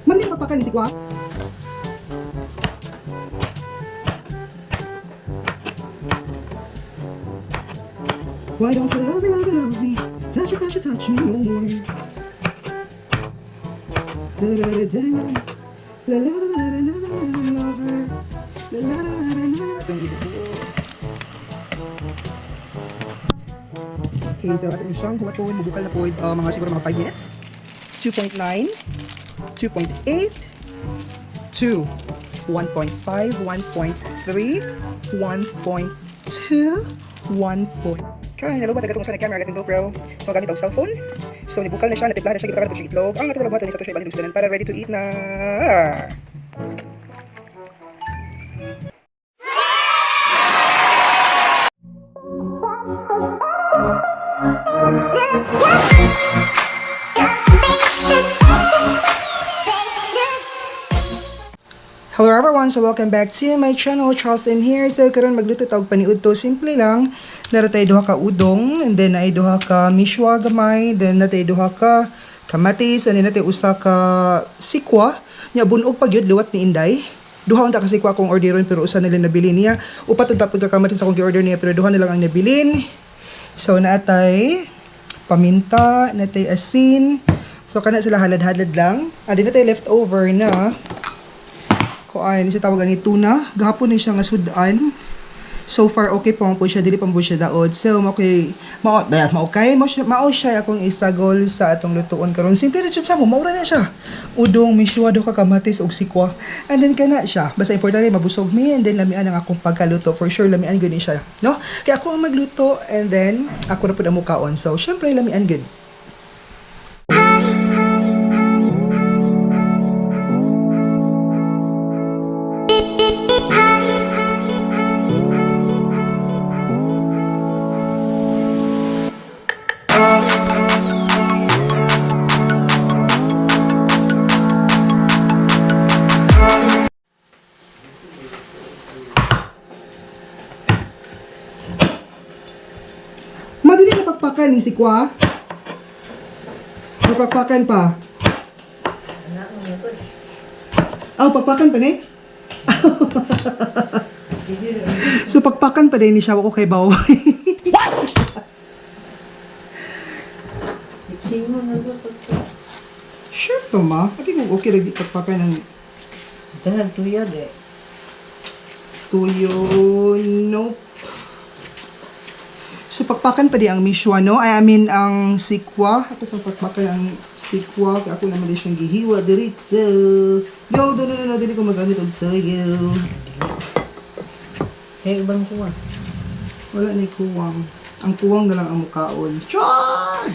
Mali pagpakan ni sikwa. Why don't you love me, love me, love me? Touch you, touch you, touch me no more. Da da da da da. La la la la la la la lover. La la la la la la. Okay, so ato siyang huwaton, mubukal na po mga siguro mga 5 minutes. 2.9, 2.8, 2, 1.5, 1.3, 1.2, 1. Kaya nalubat agad sa camera ating GoPro. So gamit og cellphone. So nibukal na siya, natipla na siya, gipakaran po siya itlog. Ang atong buhaton is ato siya ibalhin og sudanan para ready to eat na. Hello everyone! So welcome back to my channel, Charles M here. So karon magluto ta og paniudto, simple lang. Nara tay duha ka udong, and then naay duha ka miswa gamay, then natay duha ka kamatis, and then natay usa ka sikwa. Nya bunog pa gyud liwat ni Inday. Duha unta ka sikwa akong orderon pero usa nila nabili niya. Upat unta pud ka kamatis akong gi-order niya pero duha na lang ang nabilin. So naatay paminta, natay asin. So kana sila halad-halad lang. Adi natay leftover na kuan sa tawag ani tuna. Gahapon ni siya nga sudan. So far okay pa man po siya, dili pa man po siya daod. So mao kay mao mao kay mao siya mao siya akong isagol sa atong lutuon karon. Simple ra jud sa mo, maura na siya. Udong, miswa, duha ka kamatis ug sikwa. And then kana siya. Basta importante mabusog mi and then lamian ang akong pagkaluto. For sure lamian gyud ni siya, no? Kaya ako ang magluto and then ako ra pud ang mukaon. So syempre lamian gyud. Madali na pakpakan ni sikwa. Mapakpakan pa. Oh, pakpakan pa ni? So pakpakan pa din ni siya ko kay Bao. Sure pa ma. Abi kung okay ra di pakpakan ng Dahil tuyo de. tuyo. Nope. So pakpakan pa di ang miswa, no? I mean ang sikwa. Ako sa pakpakan ang sikwa. Kaya ako naman din siyang gihiwa diretso. No, no, no, no, no. Dili ko magamit og tuyo. Kaya ibang kuha. Wala ni kuwang. Ang kuwang na lang ang mukaon. Char!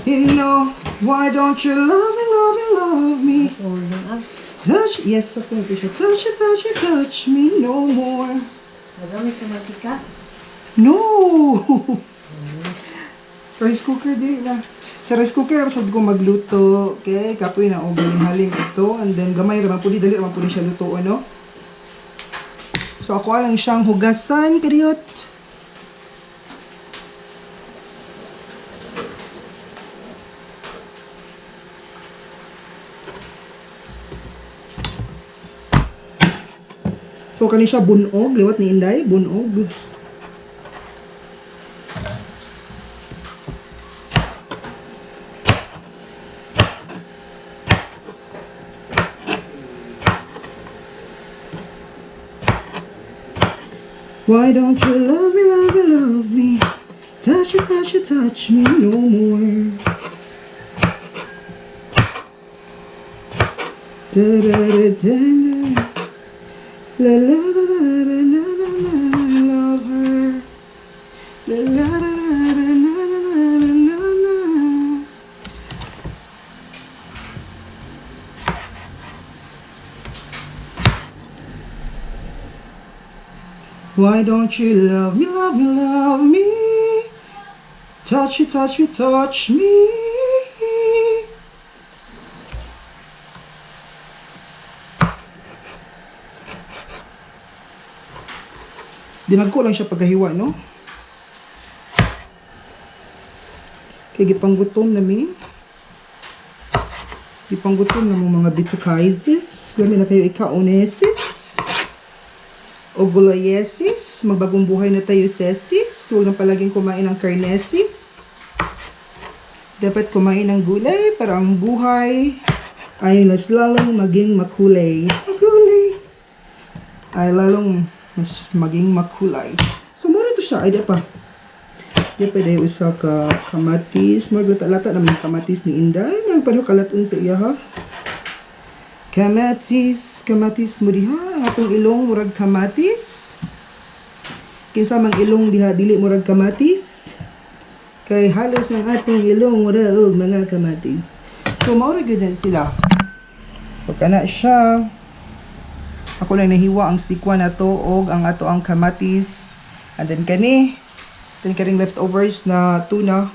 You know, why don't you love me, love me, love me? Uling ah. Touch, yes, ako na siya. Touch, touch, touch me no more. Magamit ka matika. No! Rice cooker dili na. Sa rice cooker, sad ko magluto. Okay, kapoy na og haling ito. And then gamay ra man pud dali ra man pud siya luto ano. So ako lang siyang hugasan kadiyot. So kani siya bunog, liwat ni Inday, bunog. Why don't you love me, love me, love me? Touch you, touch you, touch me no more. Da da da da da. La la la la la la la la love her. La la la la la la la la la la. Why don't you love me, love me, love me? Touch me, touch me, touch me. Dinagko lang siya pagkahiwa, no? Kay gipanggutom na mi. Gipanggutom na mo mga bitukaisis. Lami na kayo ikaonesis. O gulayesis. Magbagong buhay na tayo, sesis. Huwag na palaging kumain ng karnesis. Dapat kumain ng gulay para ang buhay ay mas lalong maging makulay. Makulay! Ay lalong mas maging makulay. So, mura to siya. Ay, di pa. Di pa dahil usa ka kamatis. Maglata-lata naman yung kamatis ni Inday. Nagpareho kalaton sa iya, ha? Kamatis, kamatis mo diha. Ang atong ilong murag kamatis. Kinsa mang ilong diha dili murag kamatis. Kay halos ang atong ilong murag og mga kamatis. So mao ra gyud na sila. So kana siya. Ako lang nahiwa ang sikwa na to og ang ato ang kamatis. And then kani, then kaning leftovers na tuna.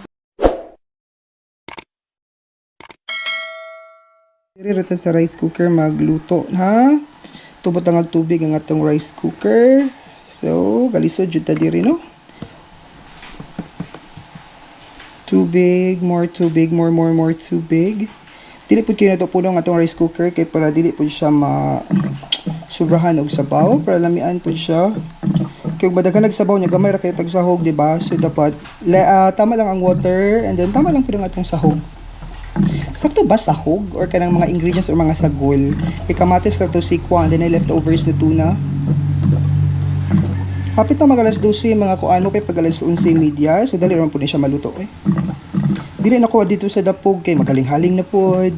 Diri ra ta sa rice cooker magluto, ha? Tubot ang tubig ang atong rice cooker. So, galisod jud ta diri, no? Tubig, more tubig, more, more, more tubig. Dili pud kayo nato puno ang atong rice cooker kay para dili pud siya ma sobrahan og sabaw para lamian pud siya. Kay ug badaghan nagsabaw niya gamay ra kayo tag sahog, di ba? So dapat tama lang ang water and then tama lang pud ang atong sahog. Sakto ba sahog or kanang mga ingredients or mga sagol? Kay kamatis ra to sikwa and then ay leftovers na tuna. Hapit na mag alas 12 mga kuano kay pag alas 11:30, so dali ra man pud ni siya maluto eh. Dili na ko dito sa dapog kay magaling-haling na pod.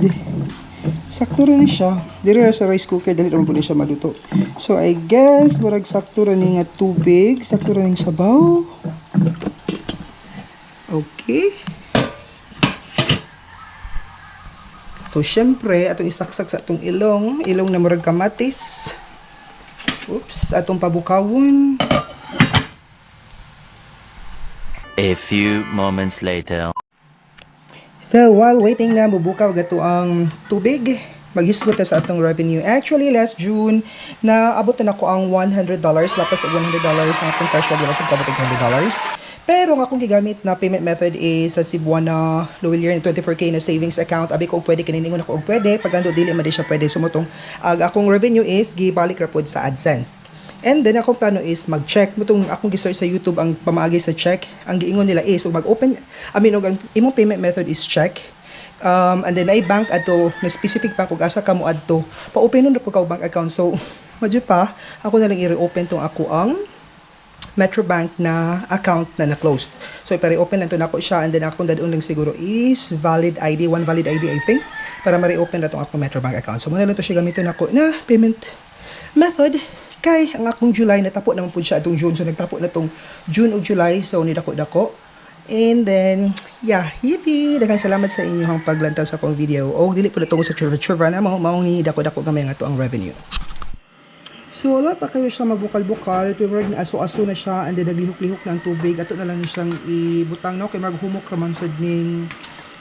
Sakto ra ni siya. Dili ra sa rice cooker dali ra man pud ni siya maluto. So I guess murag sakto ra ni nga tubig, sakto ra ning sabaw. Okay. So syempre atong isaksak sa atong ilong, ilong na murag kamatis. Oops, atong pabukawon. A few moments later. So while waiting na mubukaw gato ang tubig, maghisgot ta sa atong revenue. Actually last June na abot na nako ang $100, lapas og $100 ang atong cash wag akong kabot og $100. Pero ang akong gigamit na payment method is sa Cebuana Lhuillier 24K na savings account. Abi ko og pwede kininingon ako og pwede, pag ando dili man di siya pwede sumutong. Ag akong revenue is gibalik ra pod sa AdSense. And then akong plano is mag-check mo tong akong gi-search sa YouTube ang pamaagi sa check. Ang giingon nila is ug mag-open, I mean, og ang imong payment method is check. And then ay bank ato na specific bank ug asa ka mo adto. Pa-open nun ra po ka og bank account. So madyo pa ako na lang i-reopen tong ako ang Metrobank na account na na-closed. So, ipa-reopen lang to nako siya and then akong dadun lang siguro is valid ID, one valid ID I think, para ma-reopen na tong akong Metrobank account. So, muna lang to siya gamiton nako na payment method kay ang akong July natapo naman pud siya atong June. So, nagtapo na tong June ug July. So, ni dako-dako. And then, yeah, yippee! Daghang salamat sa inyong paglantaw sa akong video. O, dili po na tungkol sa churva-churva na mao ni dako-dako gamay nga to ang revenue. So wala pa kayo siya magbukal-bukal, pero murag na aso-aso na siya and then naglihok-lihok na ang tubig. Ato na lang siyang ibutang, no, kay maghumok ra man sad ning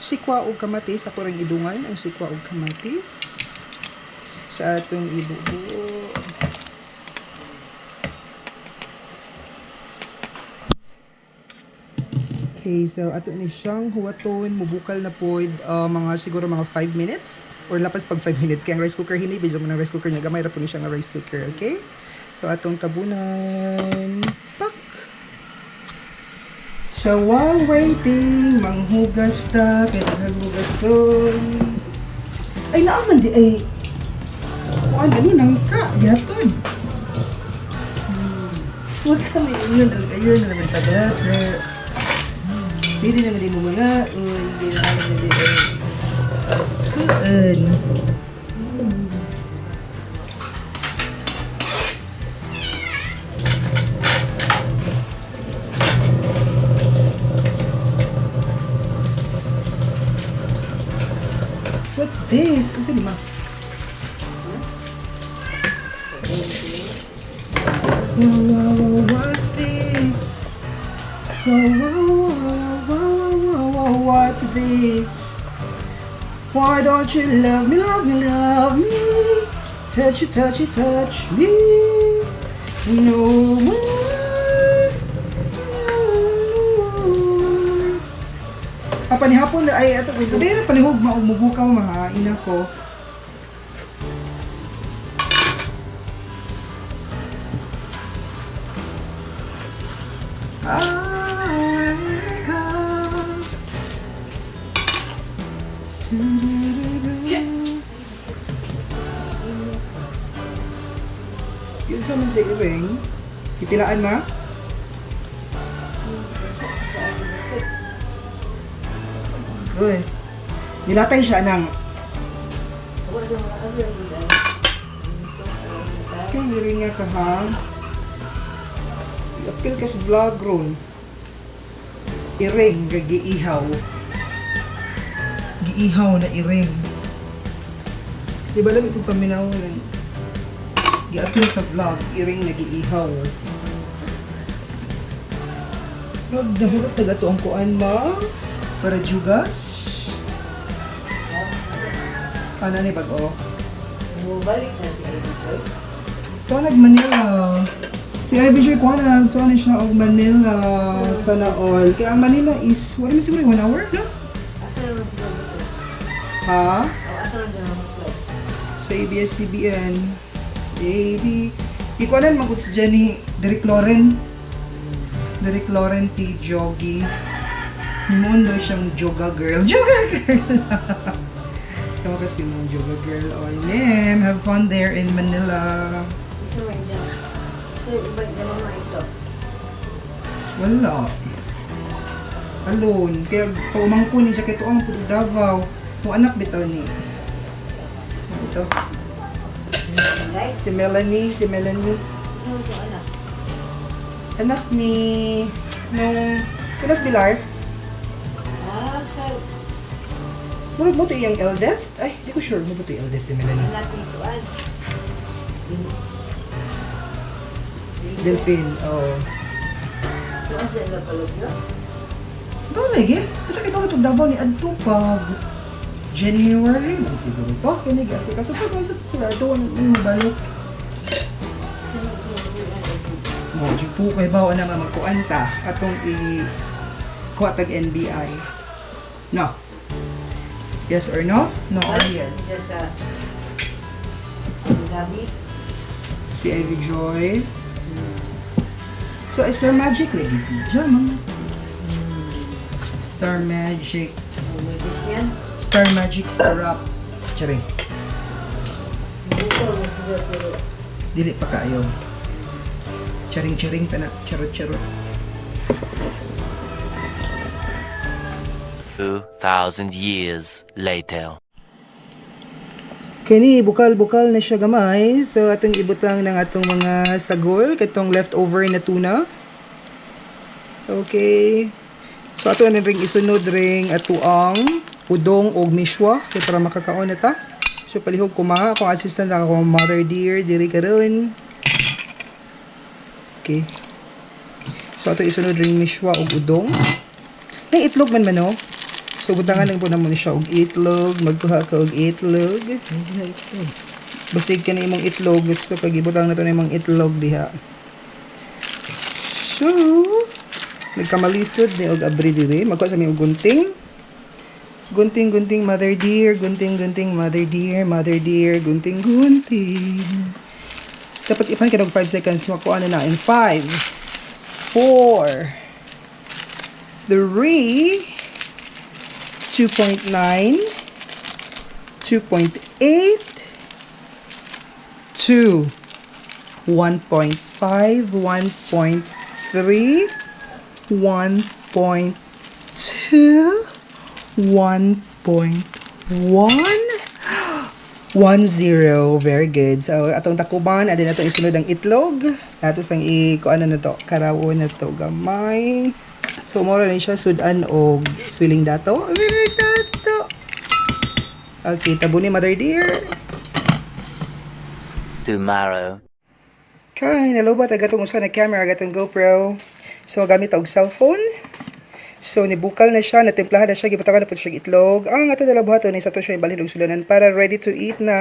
sikwa og kamatis. Ako rang idungan ang sikwa og kamatis sa atong ibubo. Okay, so ato ni siyang huwaton, mubukal na pod mga siguro mga 5 minutes or lapas pag 5 minutes kay ang rice cooker hini bisag mo ng rice cooker niya gamay ra po ni siya nga rice cooker, okay? So atong tabunan. Pak. So while waiting, manghugas ta kay naghugason. Ay naaman di ay kuan ano nangka gyapon. Huwag kami ingon og ayun na naman sa bata. Pwede naman din mo mga hindi na alam na di ay kuan. What's this? Ano di ma? Wow, what's this? Wow, what's this? Why don't you love me, love me, love me? Touch you, touch you, touch me. No more. No more. Panihapon na ay ato hindi na palihog maumubukaw ma ina ko. I come. Yun sa man sa iring. Itilaan ma? Uy. Nilatay siya ng kay iring nga ka ha. I-appeal ka sa vlog ron. Iring nga giihaw. Giihaw na iring. Di ba lang itong paminaw ng gi-appeal sa vlog, iring na giihaw. Rod, nahulot taga to ang kuan ma. Para jugas. Ano ni bago? Bumalik na si Ivy Joy. Ito nag Manila. Si Ivy Joy kuha na, ito na siya og Manila. Sana all. Kaya ang Manila is, wala man siguro 1 hour, no? Asa naman sila dito? Ha? O, asa naman sila mag-flight? Sa ABS-CBN. AB. Ikuanan magud si Jenny Derek Loren. Derek Loren T. Jogi. Nimundo siyang joga girl. Joga girl! Sama kasi mong joga girl. Oy, ma'am, have fun there in Manila. Isa man dyan. Sa iba dyan naman ito. Wala. Alone. Kaya paumangko ni siya kay tuang pud Davao. Kung anak bitaw ni. So, ito. Guys, Si Melanie, si Melanie. isa man itong anak. Anak ni nung Pinas Bilar. Ah, sa Murag mo to iyang eldest? Ay, di ko sure mo ba to yung eldest si Melanie. anak ni Tuan. Delphine, oo. Tuan sa ila palugyo. Ba lagi? Basta kita itong Davao ni adto pag January man siguro to. Kini kasi kaso pag sa sila ito wala mo balik. Isa man itong Mo jud po kay bawa na nga magkuan ta atong i kuha tag NBI. No. Yes or no? No or yes. Siya sa Abu Dhabi. Si Ivy Joy. So, Star Magic lagi si Jam. Star Magic. Ang magician. Star Magic Sarap. Charing. Dito mo sila pero Dili pa kayo. Charing-charing pa na. Charot-charot. 2,000 years later. Kini bukal-bukal na siya gamay. So atong ibutang ng atong mga sagol katong leftover na tuna. Okay. So ato na ring isunod ring atuang udong og miswa kay para makakaon na ta. So palihog ko ma akong assistant akong mother dear diri karon. Okay. So ato isunod ring miswa og udong. Nay itlog man man no. So butangan lang po namo ni siya og itlog, magkuha ka og itlog. Basig ka na imong itlog, gusto kag ibutang na to na imong itlog diha. So, nagkamalisod ni og abri diri, magkuha sa mi og gunting. Gunting, gunting, mother dear, gunting, gunting, mother dear, mother dear, gunting, gunting. Dapat ipan ka og 5 seconds, makuha na na in 5, 4, 3, 2.9, 2.8, 2, 1.5, 1.3, 1.2, 1.1, 1, 0. Very good. So, atong takuban, adin atong isunod ang itlog. Atos ang i, kuano na to, karawon na to, gamay. So, mura rin siya, sudan og feeling dato. Feeling dato. Okay, tabo ni mother dear. Tomorrow. Kay, nalobat ang gatong usa na camera, gatong GoPro. So, gamit og cellphone. So, nibukal na siya, natimplahan na siya, gibutangan na po siya itlog. Ang ato dala buhaton is ato siya ibalhin og sulanan para ready to eat na.